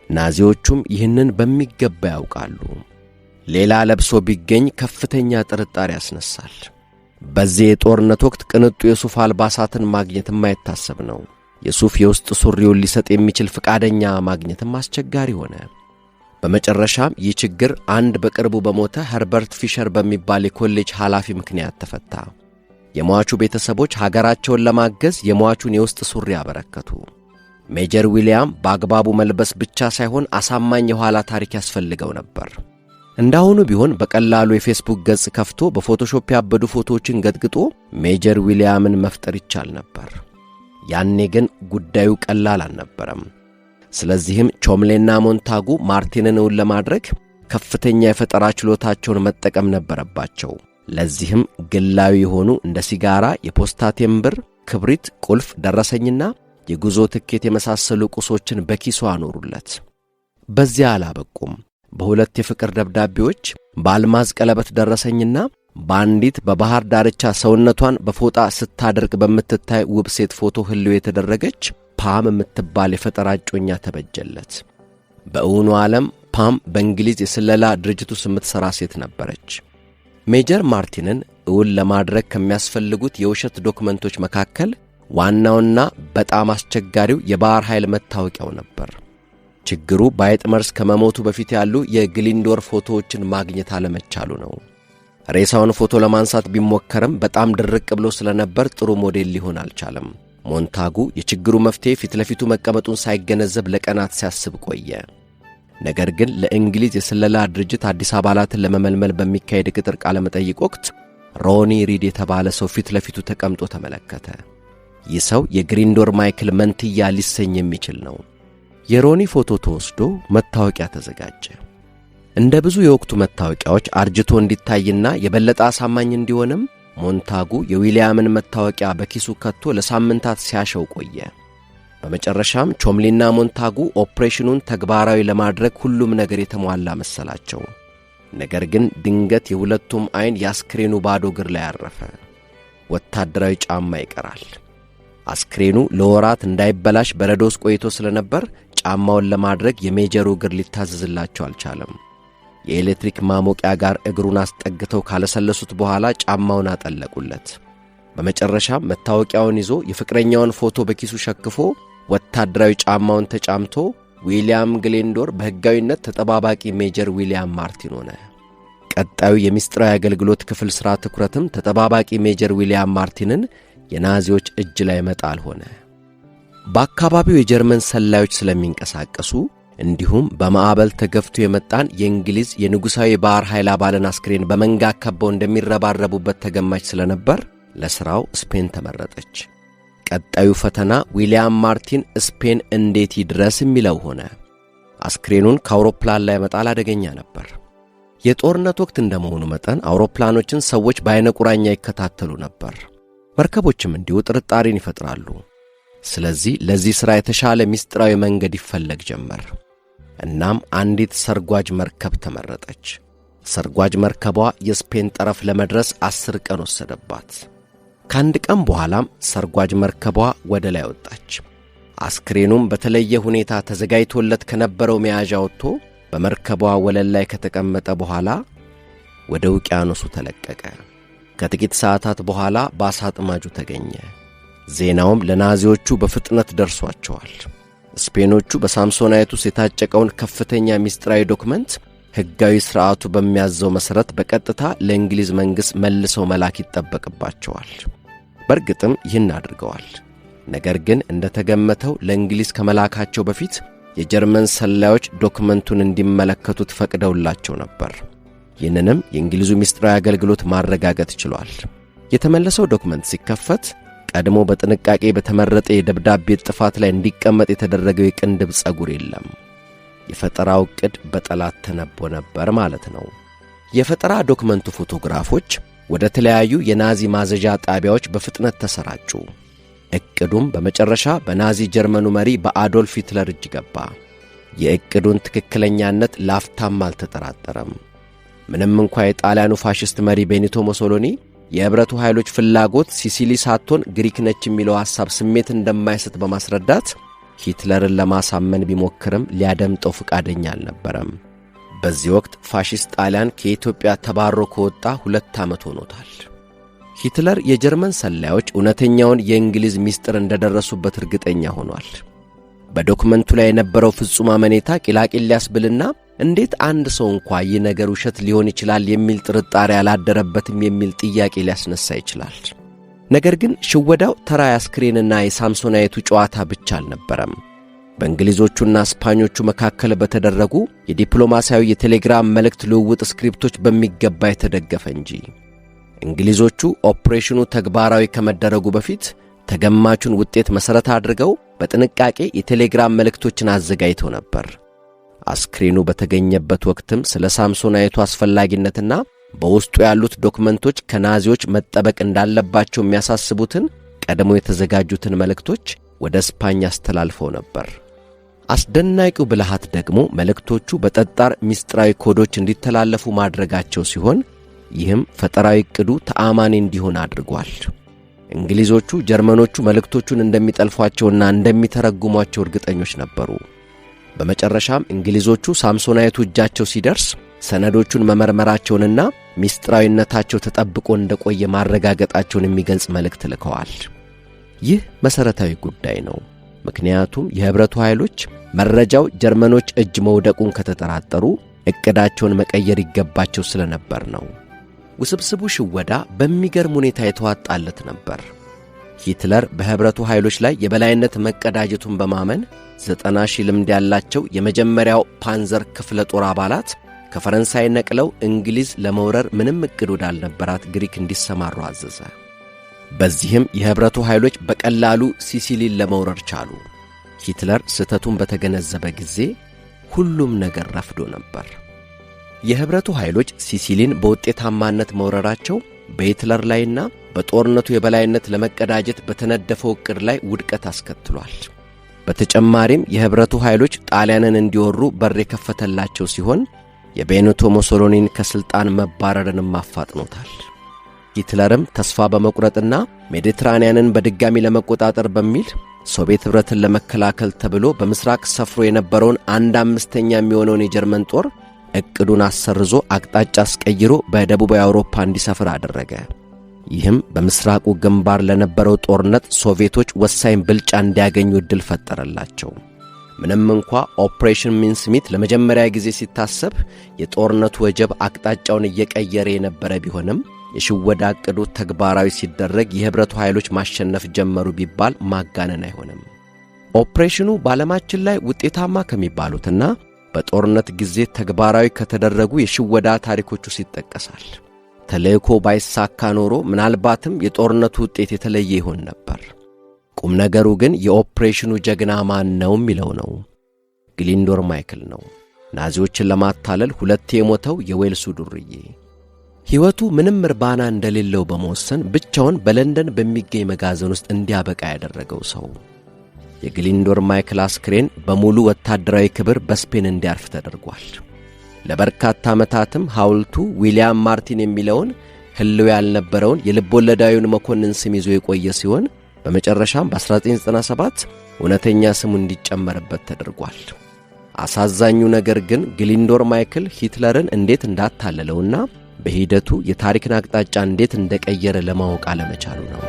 ናዚዎቹም ይህንን በሚገባ ያውቃሉ። ሌላ ለብሶ ቢገኝ ከፍተኛ ጥርጣሬ ያስነሳል። በዚህ የጦርነት ወቅት ቅንጡ የሱፍ አልባሳትን ማግኘት የማይታሰብ ነው። የሱፍ የውስጥ ሱሪውን ሊሰጥ የሚችል ፈቃደኛ ማግኘትም አስቸጋሪ ሆነ። በመጨረሻም ይህ ችግር አንድ በቅርቡ በሞተ ኸርበርት ፊሸር በሚባል የኮሌጅ ኃላፊ ምክንያት ተፈታ። የሟቹ ቤተሰቦች ሀገራቸውን ለማገዝ የሟቹን የውስጥ ሱሪ አበረከቱ። ሜጀር ዊልያም በአግባቡ መልበስ ብቻ ሳይሆን አሳማኝ የኋላ ታሪክ ያስፈልገው ነበር። እንዳሁኑ ቢሆን በቀላሉ የፌስቡክ ገጽ ከፍቶ በፎቶሾፕ ያበዱ ፎቶዎችን ገጥግጦ ሜጀር ዊልያምን መፍጠር ይቻል ነበር። ያኔ ግን ጉዳዩ ቀላል አልነበረም። ስለዚህም ቾምሌና ሞንታጉ ማርቲንን እውን ለማድረግ ከፍተኛ የፈጠራ ችሎታቸውን መጠቀም ነበረባቸው። ለዚህም ግላዊ የሆኑ እንደ ሲጋራ፣ የፖስታ ቴምብር፣ ክብሪት፣ ቁልፍ፣ ደረሰኝና የጉዞ ትኬት የመሳሰሉ ቁሶችን በኪሱ አኖሩለት። በዚያ አላበቁም። በሁለት የፍቅር ደብዳቤዎች፣ በአልማዝ ቀለበት ደረሰኝና በአንዲት በባህር ዳርቻ ሰውነቷን በፎጣ ስታደርቅ በምትታይ ውብ ሴት ፎቶ ህልው የተደረገች ፓም የምትባል የፈጠራ እጮኛ ተበጀለት። በእውኑ ዓለም ፓም በእንግሊዝ የስለላ ድርጅት ውስጥ የምትሠራ ሴት ነበረች። ሜጀር ማርቲንን እውን ለማድረግ ከሚያስፈልጉት የውሸት ዶክመንቶች መካከል ዋናውና በጣም አስቸጋሪው የባሕር ኃይል መታወቂያው ነበር። ችግሩ በአይጥ መርዝ ከመሞቱ በፊት ያሉ የግሊንዶር ፎቶዎችን ማግኘት አለመቻሉ ነው። ሬሳውን ፎቶ ለማንሳት ቢሞከርም በጣም ድርቅ ብሎ ስለነበር ጥሩ ሞዴል ሊሆን አልቻለም። ሞንታጉ የችግሩ መፍትሔ ፊት ለፊቱ መቀመጡን ሳይገነዘብ ለቀናት ሲያስብ ቆየ። ነገር ግን ለእንግሊዝ የስለላ ድርጅት አዲስ አባላትን ለመመልመል በሚካሄድ ቅጥር ቃለ መጠይቅ ወቅት ሮኒ ሪድ የተባለ ሰው ፊት ለፊቱ ተቀምጦ ተመለከተ። ይህ ሰው የግሪንዶር ማይክል መንትያ ሊሰኝ የሚችል ነው። የሮኒ ፎቶ ተወስዶ መታወቂያ ተዘጋጀ። እንደ ብዙ የወቅቱ መታወቂያዎች አርጅቶ እንዲታይና የበለጠ አሳማኝ እንዲሆንም ሞንታጉ የዊልያምን መታወቂያ በኪሱ ከቶ ለሳምንታት ሲያሸው ቆየ። በመጨረሻም ቾምሊና ሞንታጉ ኦፕሬሽኑን ተግባራዊ ለማድረግ ሁሉም ነገር የተሟላ መሰላቸው። ነገር ግን ድንገት የሁለቱም ዐይን የአስክሬኑ ባዶ እግር ላይ አረፈ። ወታደራዊ ጫማ ይቀራል። አስክሬኑ ለወራት እንዳይበላሽ በረዶ ውስጥ ቆይቶ ስለነበር ጫማውን ለማድረግ የሜጀሩ እግር ሊታዘዝላቸው አልቻለም። የኤሌክትሪክ ማሞቂያ ጋር እግሩን አስጠግተው ካለሰለሱት በኋላ ጫማውን አጠለቁለት። በመጨረሻም መታወቂያውን ይዞ የፍቅረኛውን ፎቶ በኪሱ ሸክፎ ወታደራዊ ጫማውን ተጫምቶ ዊልያም ግሌንዶር በሕጋዊነት ተጠባባቂ ሜጀር ዊልያም ማርቲን ሆነ። ቀጣዩ የምስጢራዊ አገልግሎት ክፍል ሥራ ትኩረትም ተጠባባቂ ሜጀር ዊልያም ማርቲንን የናዚዎች እጅ ላይ መጣል ሆነ። በአካባቢው የጀርመን ሰላዮች ስለሚንቀሳቀሱ እንዲሁም በማዕበል ተገፍቶ የመጣን የእንግሊዝ የንጉሣዊ ባሕር ኃይል አባልን አስክሬን በመንጋ ከበው እንደሚረባረቡበት ተገማች ስለነበር ለሥራው ስፔን ተመረጠች። ቀጣዩ ፈተና ዊልያም ማርቲን ስፔን እንዴት ይድረስ የሚለው ሆነ። አስክሬኑን ከአውሮፕላን ላይ መጣል አደገኛ ነበር። የጦርነት ወቅት እንደመሆኑ መጠን አውሮፕላኖችን ሰዎች በዐይነ ቁራኛ ይከታተሉ ነበር። መርከቦችም እንዲሁ ጥርጣሬን ይፈጥራሉ። ስለዚህ ለዚህ ሥራ የተሻለ ምስጢራዊ መንገድ ይፈለግ ጀመር። እናም አንዲት ሰርጓጅ መርከብ ተመረጠች። ሰርጓጅ መርከቧ የስፔን ጠረፍ ለመድረስ 10 ቀን ወሰደባት። ከአንድ ቀን በኋላም ሰርጓጅ መርከቧ ወደ ላይ ወጣች። አስክሬኑም በተለየ ሁኔታ ተዘጋጅቶለት ከነበረው መያዣ ወጥቶ በመርከቧ ወለል ላይ ከተቀመጠ በኋላ ወደ ውቅያኖሱ ተለቀቀ። ከጥቂት ሰዓታት በኋላ በዓሣ አጥማጁ ተገኘ። ዜናውም ለናዚዎቹ በፍጥነት ደርሷቸዋል። ስፔኖቹ በሳምሶናይት ውስጥ የታጨቀውን ከፍተኛ ምስጢራዊ ዶክመንት ሕጋዊ ሥርዓቱ በሚያዘው መሠረት በቀጥታ ለእንግሊዝ መንግሥት መልሰው መላክ ይጠበቅባቸዋል። በእርግጥም ይህን አድርገዋል። ነገር ግን እንደ ተገመተው ለእንግሊዝ ከመላካቸው በፊት የጀርመን ሰላዮች ዶክመንቱን እንዲመለከቱት ፈቅደውላቸው ነበር። ይህንንም የእንግሊዙ ምስጢራዊ አገልግሎት ማረጋገጥ ችሏል። የተመለሰው ዶክመንት ሲከፈት ቀድሞ በጥንቃቄ በተመረጠ የደብዳቤ ጥፋት ላይ እንዲቀመጥ የተደረገው የቅንድብ ጸጉር የለም። የፈጠራው ዕቅድ በጠላት ተነቦ ነበር ማለት ነው። የፈጠራ ዶክመንቱ ፎቶግራፎች ወደ ተለያዩ የናዚ ማዘዣ ጣቢያዎች በፍጥነት ተሰራጩ። ዕቅዱም በመጨረሻ በናዚ ጀርመኑ መሪ በአዶልፍ ሂትለር እጅ ገባ። የዕቅዱን ትክክለኛነት ላፍታም አልተጠራጠረም። ምንም እንኳ የጣሊያኑ ፋሽስት መሪ ቤኒቶ ሞሶሎኒ የኅብረቱ ኃይሎች ፍላጎት ሲሲሊ ሳትሆን ግሪክ ነች የሚለው ሐሳብ ስሜት እንደማይሰጥ በማስረዳት ሂትለርን ለማሳመን ቢሞክርም ሊያደምጠው ፈቃደኛ አልነበረም። በዚህ ወቅት ፋሺስት ጣሊያን ከኢትዮጵያ ተባሮ ከወጣ 2 ዓመት ሆኖታል። ሂትለር የጀርመን ሰላዮች እውነተኛውን የእንግሊዝ ሚስጥር እንደደረሱበት እርግጠኛ ሆኗል። በዶክመንቱ ላይ የነበረው ፍጹም አመኔታ ቂላቂል ሊያስብልና እንዴት አንድ ሰው እንኳ ይህ ነገር ውሸት ሊሆን ይችላል የሚል ጥርጣሬ አላደረበትም የሚል ጥያቄ ሊያስነሳ ይችላል። ነገር ግን ሽወዳው ተራ የአስክሬንና የሳምሶናይቱ ጨዋታ ብቻ አልነበረም። በእንግሊዞቹና ስፓኞቹ መካከል በተደረጉ የዲፕሎማሲያዊ የቴሌግራም መልእክት ልውውጥ ስክሪፕቶች በሚገባ የተደገፈ እንጂ። እንግሊዞቹ ኦፕሬሽኑ ተግባራዊ ከመደረጉ በፊት ተገማቹን ውጤት መሠረት አድርገው በጥንቃቄ የቴሌግራም መልእክቶችን አዘጋጅተው ነበር። አስክሬኑ በተገኘበት ወቅትም ስለ ሳምሶናይቱ አስፈላጊነትና በውስጡ ያሉት ዶክመንቶች ከናዚዎች መጠበቅ እንዳለባቸው የሚያሳስቡትን ቀድሞ የተዘጋጁትን መልእክቶች ወደ ስፓኝ አስተላልፈው ነበር። አስደናቂው ብልሃት ደግሞ መልእክቶቹ በጠጣር ምስጢራዊ ኮዶች እንዲተላለፉ ማድረጋቸው ሲሆን ይህም ፈጠራዊ ዕቅዱ ተአማኒ እንዲሆን አድርጓል። እንግሊዞቹ ጀርመኖቹ መልእክቶቹን እንደሚጠልፏቸውና እንደሚተረጉሟቸው እርግጠኞች ነበሩ። በመጨረሻም እንግሊዞቹ ሳምሶናይቱ እጃቸው ሲደርስ ሰነዶቹን መመርመራቸውንና ምስጢራዊነታቸው ተጠብቆ እንደቆየ ማረጋገጣቸውን የሚገልጽ መልእክት ልከዋል። ይህ መሠረታዊ ጉዳይ ነው። ምክንያቱም የኅብረቱ ኃይሎች መረጃው ጀርመኖች እጅ መውደቁን ከተጠራጠሩ ዕቅዳቸውን መቀየር ይገባቸው ስለነበር ነው። ውስብስቡ ሽወዳ በሚገርም ሁኔታ የተዋጣለት ነበር። ሂትለር በኅብረቱ ኃይሎች ላይ የበላይነት መቀዳጀቱን በማመን 90,000 ልምድ ያላቸው የመጀመሪያው ፓንዘር ክፍለ ጦር አባላት ከፈረንሳይ ነቅለው እንግሊዝ ለመውረር ምንም ዕቅድ ወዳልነበራት ግሪክ እንዲሰማሩ አዘዘ። በዚህም የኅብረቱ ኃይሎች በቀላሉ ሲሲሊን ለመውረር ቻሉ። ሂትለር ስህተቱን በተገነዘበ ጊዜ ሁሉም ነገር ረፍዶ ነበር። የኅብረቱ ኃይሎች ሲሲሊን በውጤታማነት መውረራቸው በሂትለር ላይና በጦርነቱ የበላይነት ለመቀዳጀት በተነደፈው ዕቅድ ላይ ውድቀት አስከትሏል። በተጨማሪም የኅብረቱ ኃይሎች ጣሊያንን እንዲወሩ በር የከፈተላቸው ሲሆን የቤኒቶ ሙሶሎኒን ከሥልጣን መባረርንም አፋጥኖታል። ሂትለርም ተስፋ በመቁረጥና ሜዲትራንያንን በድጋሚ ለመቆጣጠር በሚል ሶቪየት ኅብረትን ለመከላከል ተብሎ በምስራቅ ሰፍሮ የነበረውን 1/5 የሚሆነውን የጀርመን ጦር ዕቅዱን አሰርዞ አቅጣጫ አስቀይሮ በደቡባዊ አውሮፓ እንዲሰፍር አደረገ። ይህም በምስራቁ ግንባር ለነበረው ጦርነት ሶቪየቶች ወሳኝ ብልጫ እንዲያገኙ ዕድል ፈጠረላቸው። ምንም እንኳ ኦፕሬሽን ሚንስሚት ለመጀመሪያ ጊዜ ሲታሰብ የጦርነቱ ወጀብ አቅጣጫውን እየቀየረ የነበረ ቢሆንም የሽወዳ ዕቅዱ ተግባራዊ ሲደረግ የኅብረቱ ኃይሎች ማሸነፍ ጀመሩ ቢባል ማጋነን አይሆንም። ኦፕሬሽኑ በዓለማችን ላይ ውጤታማ ከሚባሉትና በጦርነት ጊዜ ተግባራዊ ከተደረጉ የሽወዳ ታሪኮች ውስጥ ይጠቀሳል። ተልእኮ ባይሳካ ኖሮ ምናልባትም የጦርነቱ ውጤት የተለየ ይሆን ነበር። ቁም ነገሩ ግን የኦፕሬሽኑ ጀግና ማን ነው የሚለው ነው። ግሊንዶር ማይክል ነው። ናዚዎችን ለማታለል ሁለቴ የሞተው የዌልሱ ዱርዬ። ሕይወቱ ምንም እርባና እንደሌለው በመወሰን ብቻውን በለንደን በሚገኝ መጋዘን ውስጥ እንዲያበቃ ያደረገው ሰው። የግሊንዶር ማይክል አስክሬን በሙሉ ወታደራዊ ክብር በስፔን እንዲያርፍ ተደርጓል። ለበርካታ ዓመታትም ሐውልቱ ዊልያም ማርቲን የሚለውን ሕልው ያልነበረውን የልቦለዳዊውን መኮንን ስም ይዞ የቆየ ሲሆን በመጨረሻም በ1997 እውነተኛ ስሙ እንዲጨመርበት ተደርጓል። አሳዛኙ ነገር ግን ግሊንዶር ማይክል ሂትለርን እንዴት እንዳታለለውና በሂደቱ የታሪክን አቅጣጫ እንዴት እንደቀየረ ለማወቅ አለመቻሉ ነው።